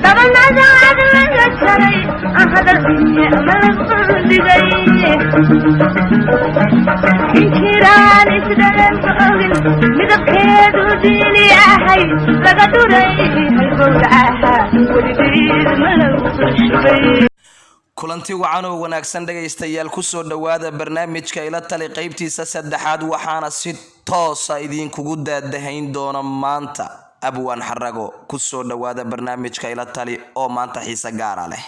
Dhabanadaad laga jaray hadalkii malaqdigay Inkiraan isdhalan ogin midabkeedu diini ahay laga dhuray halbowlaha weligeed malagu shubay. Kulanti wacan oo wanaagsan, dhegaystayaal. Kusoo dhowaada barnaamijka Ila Tali qeybtiisa saddexaad. Waxaana si toosa idinkugu daadahayn doona maanta Abwaan Xarago. Kusoo dhowaada barnaamijka Ila Tali oo maanta xiise gaara leh.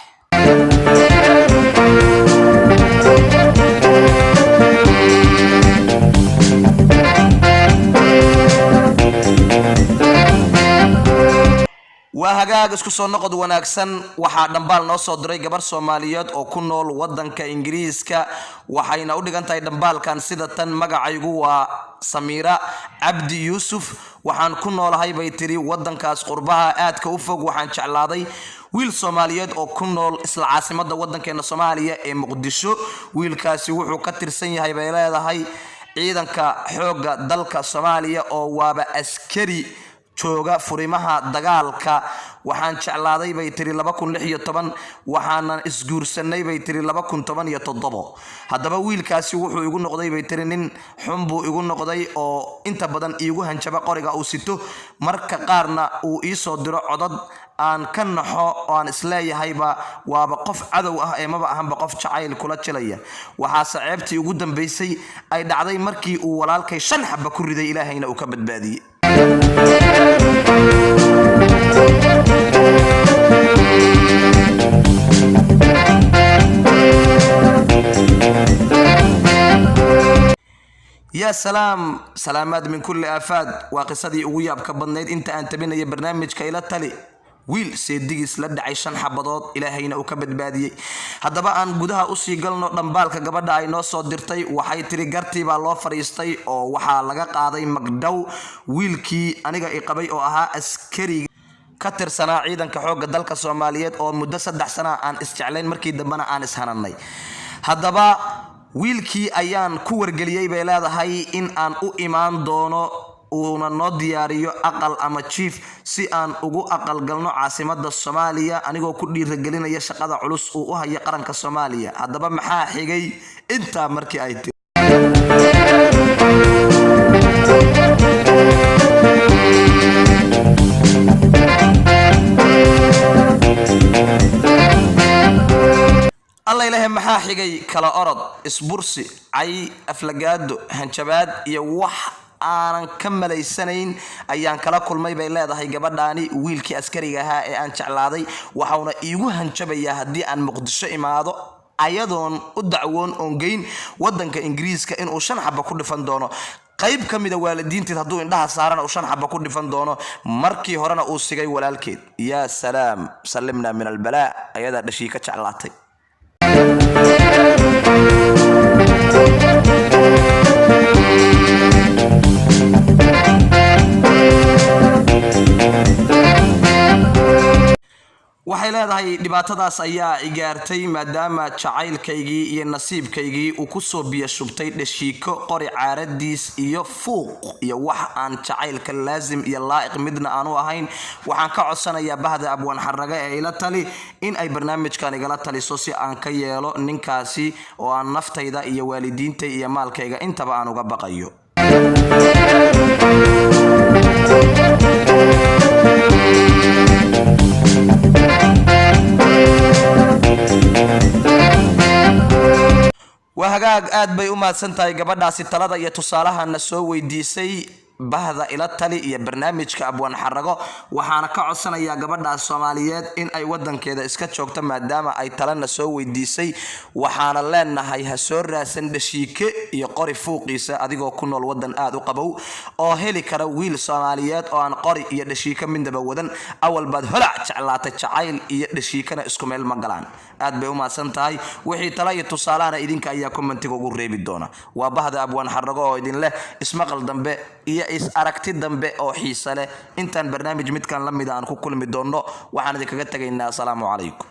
Waa hagaag, isku soo noqod wanaagsan. Waxaa dhambaal noo soo diray gabar Soomaaliyeed oo ku nool wadanka Ingiriiska, waxayna u dhigan tahay dhambaalkan sida tan: "Magacaygu waa Samiira Cabdi Yuusuf. Waxaan ku noolahay," bay tiri, "wadankaas qurbaha aadka u fog. Waxaan jeclaaday wiil Soomaaliyeed oo ku nool isla caasimada wadankeena Soomaaliya ee Muqdisho. Wiilkaasi wuxuu ka tirsan yahay," bay leedahay, "ciidanka xoogga dalka Soomaaliya oo waaba askari jooga furimaha dagaalka. Waxaan jeclaaday," bay tiri, "2016, waxaanan isguursanay," bay tiri, "2017. Haddaba wiilkaasi wuxuu igu noqday," bay tiri, "nin xun buu igu noqday oo inta badan iigu hanjaba qoriga uu sito, marka qaarna uu iisoo diro codad aan ka naxo oo aan isleeyahayba waaba qof cadow ah ee maba ahanba qof jacayl kula jilaya. Waxaase ceebtii ugu dambaysay ay dhacday markii uu walaalkay shan xaba ku riday, Ilaahayna uu ka badbaadiyey." Yaa salaam, salaamaad min kulli aafaad. Waa qisadii ugu yaabka badnayd inta aan tabinaya barnaamijka Ila Tali, wiil seedigiis la dhacay shan xabadood, Ilaahayna uu ka badbaadiyey. Haddaba aan gudaha usii galno dhambaalka gabadha ay noo soo dirtay. Waxay tiri, gartii baa loo fadhiistay oo waxaa laga qaaday magdhow wiilkii aniga i qabay oo ahaa askari ka tirsanaa ciidanka xoogga dalka Soomaaliyeed, oo muddo 3 sana aan isjeclayn, markii dambena aan ishananay. Haddaba wiilkii ayaan ku wargeliyey," bay leedahay, "in aan u imaan doono, uuna noo diyaariyo aqal ama jiif si aan ugu aqal galno caasimada Soomaaliya, anigoo ku dhiiragelinaya shaqada culus uu u hayo qaranka Soomaaliya. Haddaba maxaa xigay intaa markii ay tiri? Alla ilahe, maxaa xigay? Kala orod, isbursi, cay, aflagaado, hanjabaad iyo wax aanan ka malaysanayn ayaan kala kulmay," bay leedahay gabadhaani, "wiilkii askariga ahaa ee aan jeclaaday. Waxauna iigu hanjabayaa haddii aan Muqdisho imaado ayadoon u dacwoon oon geyn wadanka Ingiriiska inuu shan xaba ku dhifan doono. Qayb ka mida waalidiinteed hadduu indhaha saarana uu shan xaba ku dhifan doono. Markii horena uu sigay walaalkeed. Yaa salaam, sallimna min albalaa. Ayadaa dhashii ka jeclaatay. Waxay leedahay, dhibaatadaas ayaa igaartay maadaama jacaylkaygii iyo nasiibkaygii uu kusoo biyo shubtay dhashiiko, qori caaradiis iyo fuuq iyo wax aan jacaylka laasim iyo laa'iq midna aanu ahayn. Waxaan ka codsanayaa bahda Abwaan Xaraga ee Ila Tali in ay barnaamijkan igala taliso si aan ka yeelo ninkaasi oo aan naftayda iyo waalidiintay iyo maalkayga intaba aan uga baqayo." Waa hagaag, aad bay u mahadsan tahay gabadhaasi talada iyo tusaalahana soo weydiisay bahda Ila Tali iyo barnaamijka Abwaan Xarago. Waxaana ka codsanayaa gabadhaas Soomaaliyeed in ay wadankeeda iska joogto maadaama ay talana soo weydiisay. Waxaana leenahay, ha soo raadsan dhashiike iyo qori fuuqiisa adigoo ku nool wadan aada u qabow oo heli kara wiil Soomaaliyeed oo aan qori iyo dhashiike midnaba wadan. Awal baad holac jeclaatay, jacayl iyo dhashiikana isku meel ma galaan. Aad bay u mahadsan tahay. Wixii tala iyo tusaalahana idinka ayaa commentiga ugu reebi doona. Waa bahda Abwaan Xarago oo idin leh ismaqal dambe iyo is aragti dambe oo xiise leh. Intaan barnaamij midkan la mida aan ku kulmi doonno, waxaan idinkaga tegaynaa asalaamu calaykum.